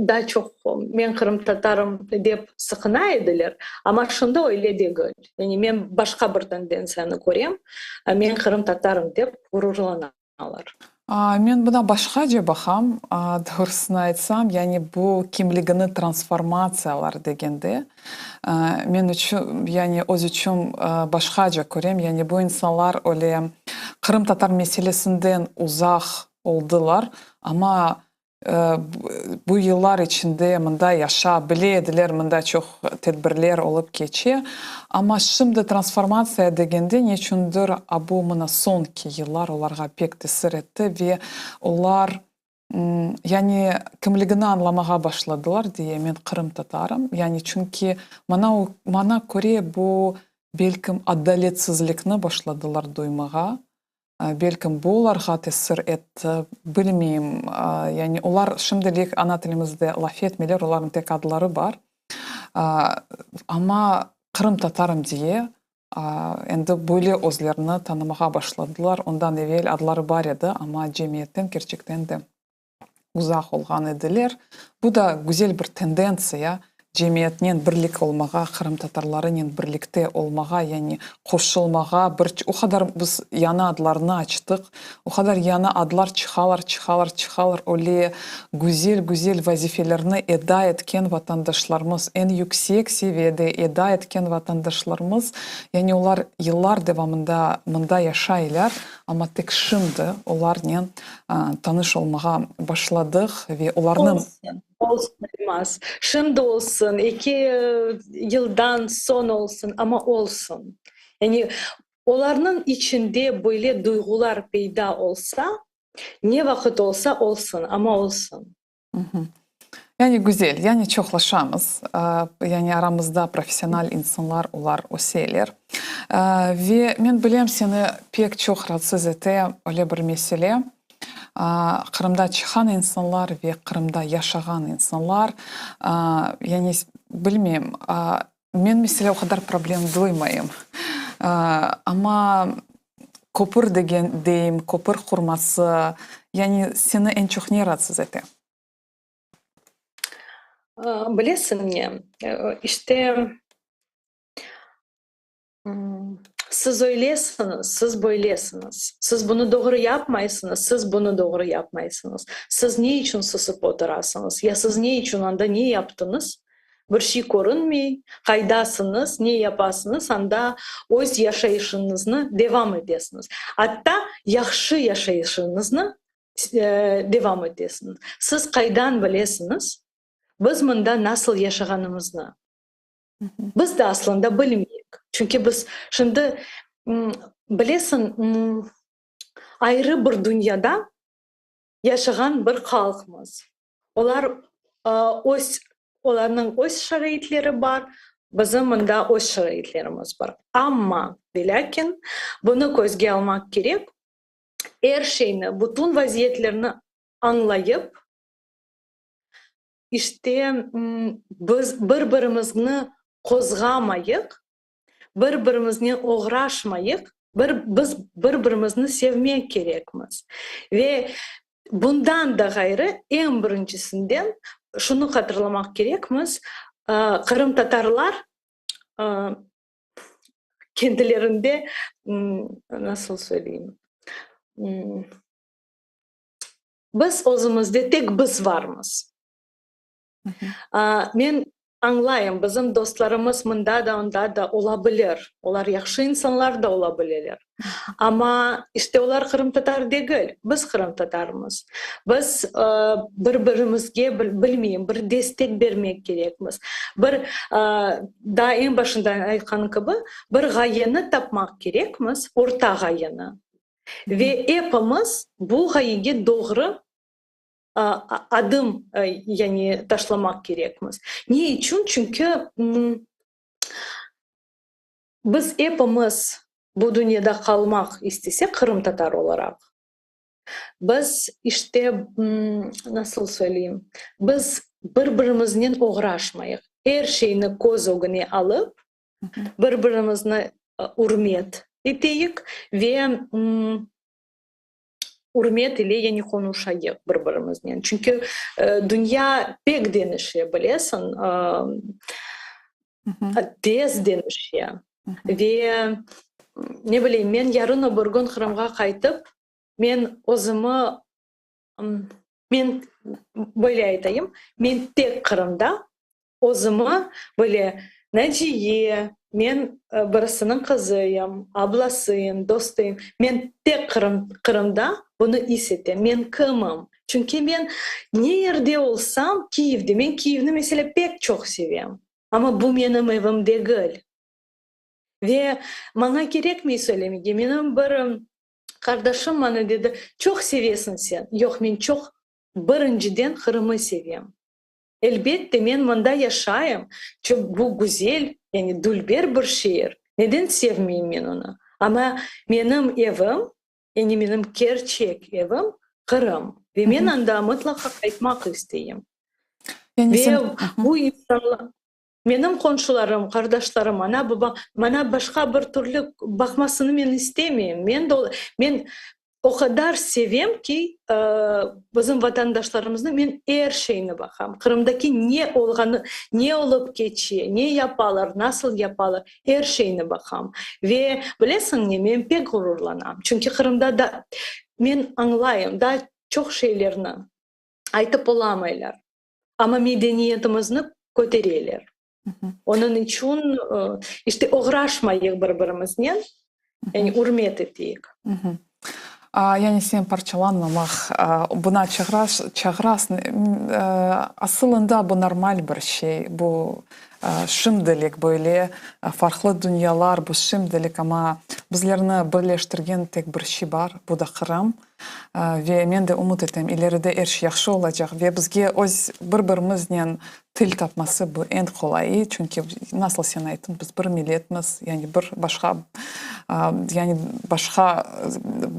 daa çoq men qırımtatarım dep sıqına ediler, amma şimdi öyle degil. Yani men başqa bir tendentsiyanı körem, men qırımtatarım dep ğururlanalar. Men buna başqaca baqam, doğrusını aytsam, yani bu kimligini transformatsiyalar degende, men içün, yani öz içün başqaca körem, yani bu insanlar öyle qırımtatar meselesinden uzaq oldılar, amma Bu yıllar içinde mında yaşa bile ediler, mında çoq tedbirler olıp keçe. Amma şimdi transformatsiya degende, neçündir, a bu mına soñki yıllar olarğa pek tesir etti ve olar, yani kimligini añlamağa başladılar, diye, men qırımtatarım. Yani çünki mana, mana köre bu, belkim, adaletsizlikni başladılar duymağa. Belkim bu olarğa tesir etti, bilmeyim. Yani olar şimdilik ana tilimizde laf etmeyler, olarnıñ tek adları bar. Amma qırımtatarım diye endi böyle özlerini tanımağa başladılar. Ondan evel adları bar edi, amma cemiyetten kerçekten de uzaq olğan ediler. Bu da güzel bir tendentsiya, cemiyetnen birlik olmağa, qırımtatarlarınen birlikte olmağa, yani qoşulmağa, bir o qadar biz yañı adlarnı açtıq, o qadar yañı adlar çıqalar, çıqalar, çıqalar, öyle güzel-güzel vazifelerni eda etken vatandaşlarımız, eñ yüksek seviyede eda etken vatandaşlarımız, yani olar yıllar devamında mında yaşaylar, amma tek şimdi olarnen tanış olmağa başladıq ve olarnıñ. Olsun, olsun, Elmaz. Şimdi olsun, eki yıldan soñ olsun, amma olsun. Yani olarnıñ içinde böyle duyğular peyda olsa, ne vaqıt olsa olsun, amma olsun. Yani güzel, yani çoqlaşamız, yani aramızda professional insanlar, olar öseler. Ve men bilem, seni pek çoq raatsız ete öyle bir mesele, Qırımda çıqqan insanlar ve Qırımda yaşağan insanlar, yani bilmeyim, men meselâ o qadar problem duymayım, amma köpür degen deyim, köpür qurması, yani seni eñ çoq ne raatsız ete? Bilesiñ ne, işte, siz öylesiñiz, siz böylesiñiz, siz bunı doğru yapmaysıñız, siz bunı doğru yapmaysıñız, siz ne içün susıp oturasıñız, ya siz ne içün anda ne yaptıñız, bir şey körünmey, qaydasıñız, ne yapasıñız, anda öz yaşayışıñıznı devam etesiñiz, atta yahşı yaşayışıñıznı devam etesiñiz. Siz qaydan bilesiñiz, biz mında nasıl yaşağanımıznı? Biz de aslında bilmeyik. Çünki biz şimdi, bilesiñ, ayrı bir dünyada yaşağan bir halqmız. Olar öz. Olarnıñ öz şaraitleri bar, bizim mında öz şaraitlerimiz bar. Amma ve lâkin bunı közge almaq kerek, er şeyni, bütün vaziyetlerni añlayıp, işte, biz bir-birimizni qozğamayıq, bir-birimiznen oğraşmayıq, bir, biz bir-birimizni sevmek kerekmiz. Ve bundan da ğayrı, eñ birincisinden şunı hatırlamaq kerekmiz, qırımtatarlar kendilerinde, nasıl söyleyim, biz özümizde tek biz varmız. Men añlayım, bizim dostlarımız mında da, anda da ola bilir, olar yahşı insanlar da ola bileler. Amma, işte, olar qırımtatar degil, biz qırımtatarmız. Biz bir-birimizge, bilmeyim, bir destek bermek kerekmiz. Bir, daa eñ başında aytqanım kibi, bir ğayeni tapmaq kerekmiz, orta ğayeni. Ve epimiz bu ğayege doğru adım, yani, taşlamaq kerekmiz. Ne içün? Çünki biz epimiz bu dünyada qalmaq istesek, qırımtatar olaraq, biz, işte, nasıl söyleyim, biz bir-birimiznen oğraşmayıq, er şeyni köz ögüne alıp, bir-birimizni ürmet eteyik ve ürmet ile yani qonuşayıq bir-birimiznen. Çünki dünya pek deñişe, bilesiñ, tez deñişe. Ve, ne bileyim, men yarın o bir kün Qırımğa qaytıp, men özümi, men böyle aytayım, men tek Qırımda Özümi böyle, Naciye, men birisiniñ qızıyım, ablasıyım, dostuyım. Men tek Qırım, Qırımda bunı is etem. Men kimim? Çünki men ne yerde olsam, Kiyevde, men Kiyevni, meselâ, pek çoq sevem, amma bu menim evim degil. Ve maña kerekmey söylemege, menim bir qardaşım maña dedi, çoq sevesiñ sen. Yoq, men çoq, birinciden, Qırımı sevem. Elbette, men mında yaşayım, çünki bu güzel, yani dülber bir şeer. Neden sevmeyim men onı? Amma menim evim, yani menim kerçek evim, Qırım. Ve men anda mıtlaqa qaytmaq isteyim. Ve bu insanlar, menim qonşularım, qardaşlarım, ana-babam maña başqa bir türlü baqmasını men istemeyim. Men de, men O qadar sevem ki, bizim vatandaşlarımıznı, men er şeyni baqam. Qırımdaki ne olğanı, ne olıp keçe, ne yapalar, nasıl yapalar, er şeyni baqam. Ve bilesiñ ne, men pek ğururlanam. Çünki Qırımda da, men añlayım, daa çoq şeylerni aytıp olamaylar, amma medeniyetimizni kötereler. Onıñ içün, işte, oğraşmayıq bir-birimiznen, yani ürmet eteyik. Yani sen parçalanmamaq, buna çağırasıñ. Asılında bu normal bir şey, bu şimdilik böyle farqlı dünyalar, bu şimdilik, amma bizlerni birleştirgen tek bir şey bar, bu da Qırım. Ve men de ümüt etem, ileride er şey yahşı olacaq ve bizge öz bir-birimiznen til tapması bu eñ qolayı, çünki, nasıl sen ayttıñ, biz bir milletmiz, yani bir başqa, yani başqa,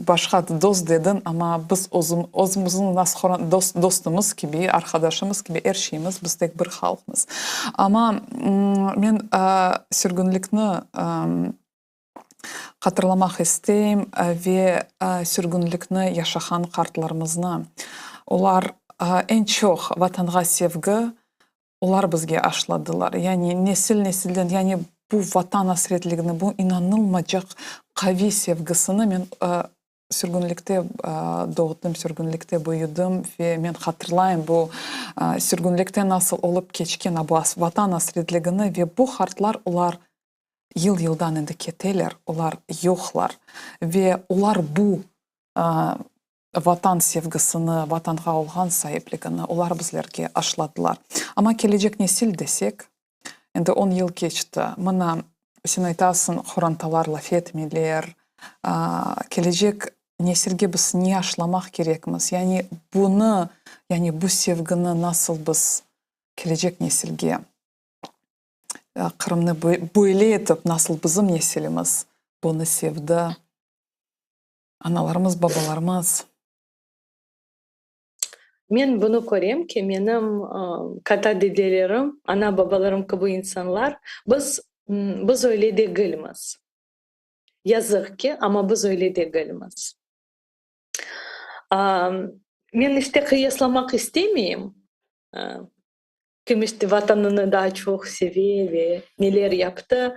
başqa dost dediñ, amma biz özümüzniñ nasıl dost, dostumız kibi, arqadaşımız kibi er şeyimiz, biz tek bir halqmız. Amma men sürgünlikni Hatırlamaq isteyim ve sürgünlikni yaşağan qartlarımıznı. Olar eñ çoq Vatanğa sevgi olar bizge aşladılar. Yani nesil-nesilden, yani bu Vatan asretligini, bu inanılmacaq qaviy sevgisini men sürgünlikte doğdım, sürgünlikte büyüdim ve men hatırlayım bu sürgünlikte nasıl olıp keçken bu Vatan asretligini ve bu qartlar olar Yıl-yıldan endi keteler, olar yoqlar ve olar bu Vatan sevgisini, Vatanğa olğan saipligini olar bizlerge aşladılar. Amma kelecek nesil desek, endi on yıl keçti, mına, sen aytasıñ, qorantalar laf etmeyler, kelecek nesilge biz ne aşlamaq kerekmiz, yani bunı, yani bu sevgini nasıl biz. Kelecek nesilge Qırımnı böyle etip, nasıl bizim nesilimiz bunı sevdi, analarımız, babalarımız. Men bunı körem ki, menim kata-dedelerim, ana-babalarım kibi insanlar, biz, biz öyle degilmiz. Yazıq ki, amma biz öyle degilmiz. Men işte qıyaslamaq istemeyim, kim işte Vatanını daa çoq seve ve neler yaptı,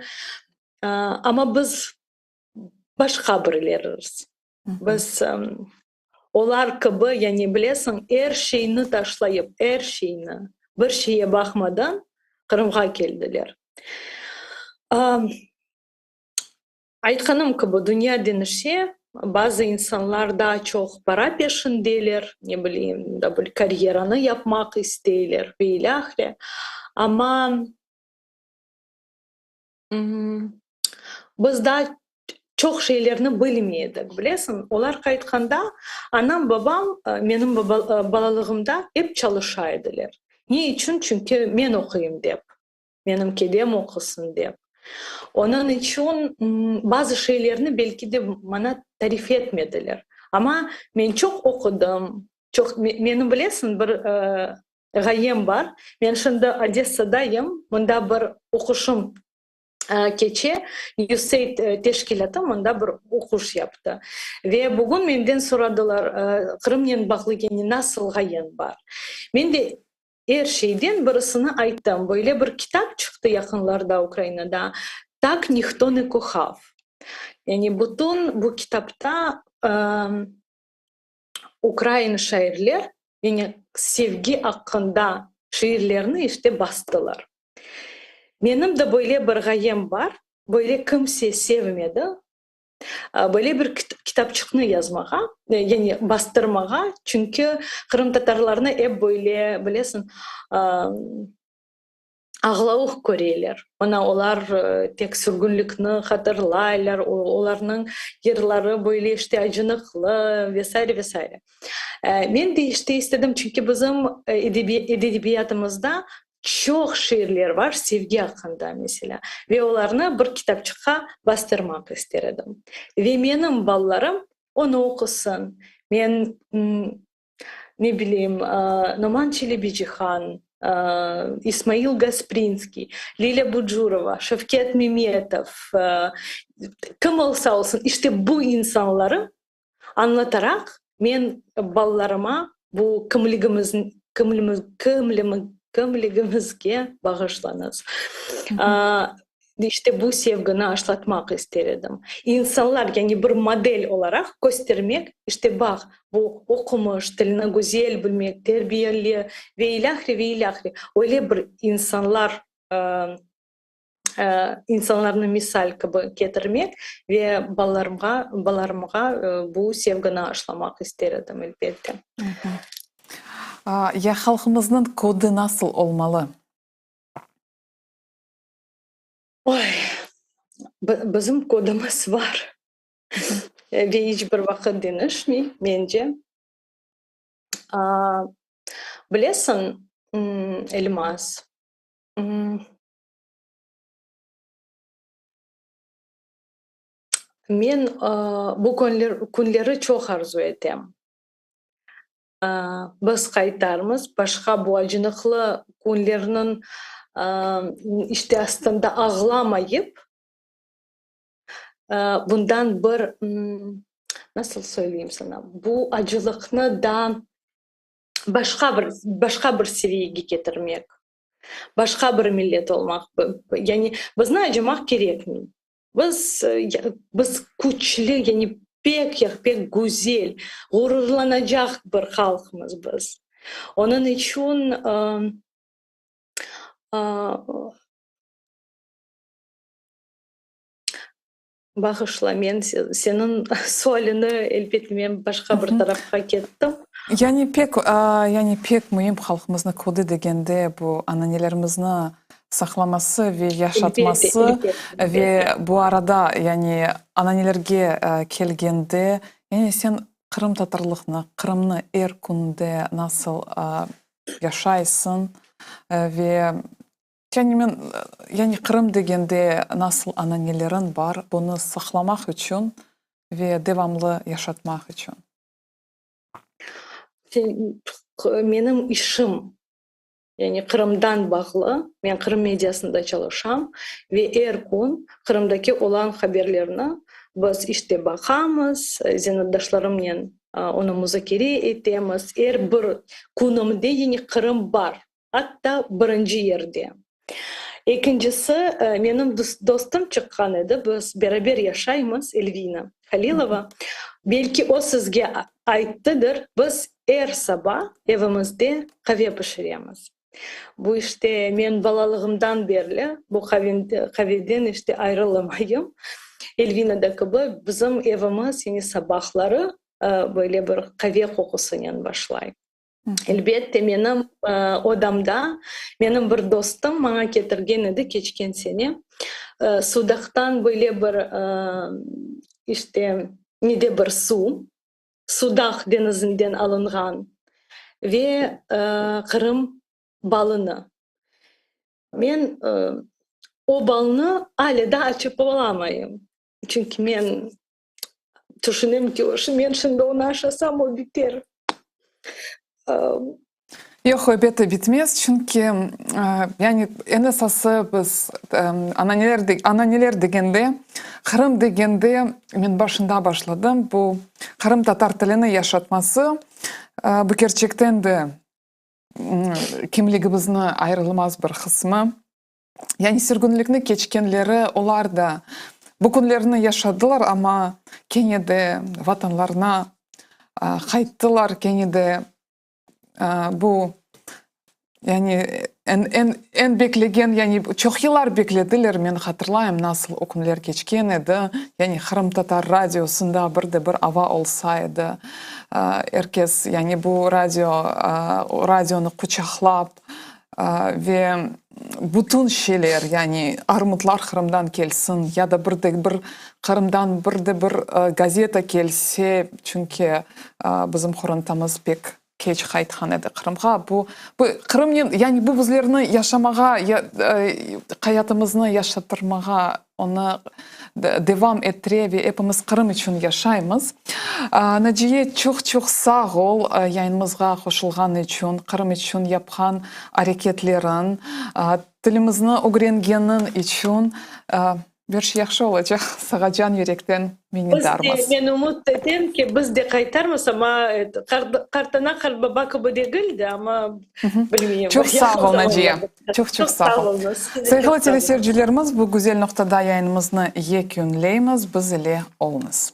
amma biz başqa birilerimiz. Biz olar kibi, yani bilesiñ, er şeyni taşlayıp, er şeyni, bir şeye baqmadan Qırımğa keldiler. Aytqanım kibi, dünya deñişe, bazı insanlar daa çoq para peşindeler, ne bileyim, da bir karyeranı yapmaq isteyler ve ilâhre, amma biz daa çoq şeylerni bilmey edik, bilesiñ. Olar qaytqanda, anam, babam menim balalığımda ep çalışa ediler. Ne içün? Çünki men oquyım dep. Menim kedem oqusın dep. Onıñ içün bazı şeylerni belki de maña tarif etmediler. Amma men çoq oqudım, çoq, menim bilesiñ bir ğayem bar. Men şimdi Odessadayım, mında bir oquşım keçe, USAID teşkilâtı mında bir oquş yaptı. Ve bugün menden soradılar, Qırımnen bağlı yani nasıl ğayeñ bar? Men de Er şeyden birisini ayttım. Böyle bir kitap çıqtı yaqınlarda Ukrainada, Tak nihto ne kohav. Yani bütün bu kitapta ukrain şairler, yani sevgi aqqında şiirlerni işte bastılar. Menim de böyle bir ğayem bar, böyle kimse sevmedi, Böyle bir kitapçıqnı yazmağa, yani bastırmağa, çünki qırımtatarlarnı ep böyle, bilesiñ, ağlavuq köreler. Mına olar tek sürgünlikni hatırlaylar, olarnıñ yırları böyle işte acınıqlı ve saire, ve saire. Men de işte istedim, çünki bizim edebiyatımızda Çoq şiirler bar sevgi aqqında, meselâ, ve olarnı bir kitapçıqqa bastırmaq ister edim. Ve menim balalarım onı oqusın. Men, ne bileyim, Noman Çelebicihan, İsmail Gasprinskiy, Lilâ Bucurova, Şevket Memetov, kim olsa olsun, işte bu insanları Añlataraq, men balalarıma bu kimligimizge bağışlañız, işte bu sevgini aşlatmaq ister edim. İnsanlar, yani bir model olaraq köstermek, işte baq, bu oqumış, tilni güzel bilmek, terbiyeli ve ilâhre, ve ilâhre, öyle bir insanlar insanlarnı misal kibi ketirmek ve balalarımğa balalarımğa bu sevgini aşlamaq ister edim, elbette. Ya halqımıznıñ kodı nasıl olmalı? Oy, bizim kodumız bar ve iç bir vaqıt deñişmey, mence. Bilesiñ, Elmaz, Men bu künleri çoq arzu etem. Biz qaytarmız, başqa bu acınıqlı künlerniñ işte astında ağlamayıp, bundan bir, nasıl söyleyeyim sana, bu acılıqnı da başqa bir, başqa bir seviyege ketirmek. Başqa bir millet olmaq, yani bizni acımaq kerekmey. Biz, biz küçlü, yani pek, pek güzel, ğururlanacaq bir halqmız biz. Onıñ içün Bağışla, men seniñ sualini, elbet, men başqa bir tarafqa kettim. Yani pek, yani pek müim halqımıznı kodı degende bu ananelerimizni saqlaması ve yaşatması ve bu arada, yani ananelerge kelgende, yani sen qırımtatarlıqnı, Qırımnı er künde nasıl yaşaysıñ? Ve yani men, yani Qırım degende nasıl ananeleriñ bar, bunı saqlamaq içün ve devamlı yaşatmaq içün? Menim işim, yani Qırımdan bağlı, men Qırım mediasında çalışam ve er kün Qırımdaki olan haberlerni biz işte baqamız, zenaatdaşlarımnen onı muzakere etemiz. Er bir künümde yani Qırım bar, atta birinci yerde. Ekincisi, menim dostum çıqqan edi, biz beraber yaşaymız, Elvina Halilova. Belki o sizge ayttıdır, biz er saba evimizde qave pişiremiz. Bu işte men balalığımdan berli bu qaveden işte ayrılamayım. Elvina da kibi bizim evimiz yani sabahları böyle bir qave qoqusınen başlay. Elbette, menim odamda menim bir dostum maña ketirgen edi keçken sene Sudaqtan böyle bir işte ne de bir suv, Sudaq deñizinden alınğan ve Qırım balını. Men o balnı ale daa açıp olamayım, çünki men Tüşünem ki, men şimdi onı aşasam, o biter. Yoq, elbette bitmez, çünki yani eñ esası biz ananeler, ananeler degende, Qırım degende men başında başladım, bu qırımtatar tilini yaşatması, bu kerçekten de kimligimizni ayırılmaz bir qısmı. Yani sürgünlikni keçkenleri, olar da bu künlerni yaşadılar, amma kene de vatanlarına qayttılar, kene de bu, yani eñ, eñ beklegen, yani çoq yıllar beklediler, men hatırlayım, nasıl o künler keçken edi, yani qırımtatar radiosında bir de bir ava olsa edi, er kes, yani bu radio, radionı quçaqlap, Ve bütün şeyler, yani armutlar Qırımdan kelsin ya da bir de bir Qırımdan bir de bir gazeta kelse, çünki bizim qorantamız pek keç qaytqan edi Qırımğa. Bu, bu Qırımnen, yani bu bizlerni yaşamağa, hayatımıznı yaşatırmağa Onı devam ettire ve epimiz Qırım içün yaşaymız. Naciye, çoq-çoq sağ ol yayınımızğa qoşulğan içün, Qırım içün yapqan areketleriñ, tilimizni ögrengeniñ içün. Bir şey yahşı olacaq, sağa can yürekten minnetdarmız. Biz de, men ümüt etem ki, biz de qaytarmız, amma qartana, qartbaba kibi degil de, amma bilmeyim. Çoq sağ ol, Naciye. Çoq-çoq sağ ol. Sayğılı teleseyircilerimiz, bu güzel noqtada yayınımıznı yekünleymiz. Biz ile oluñız.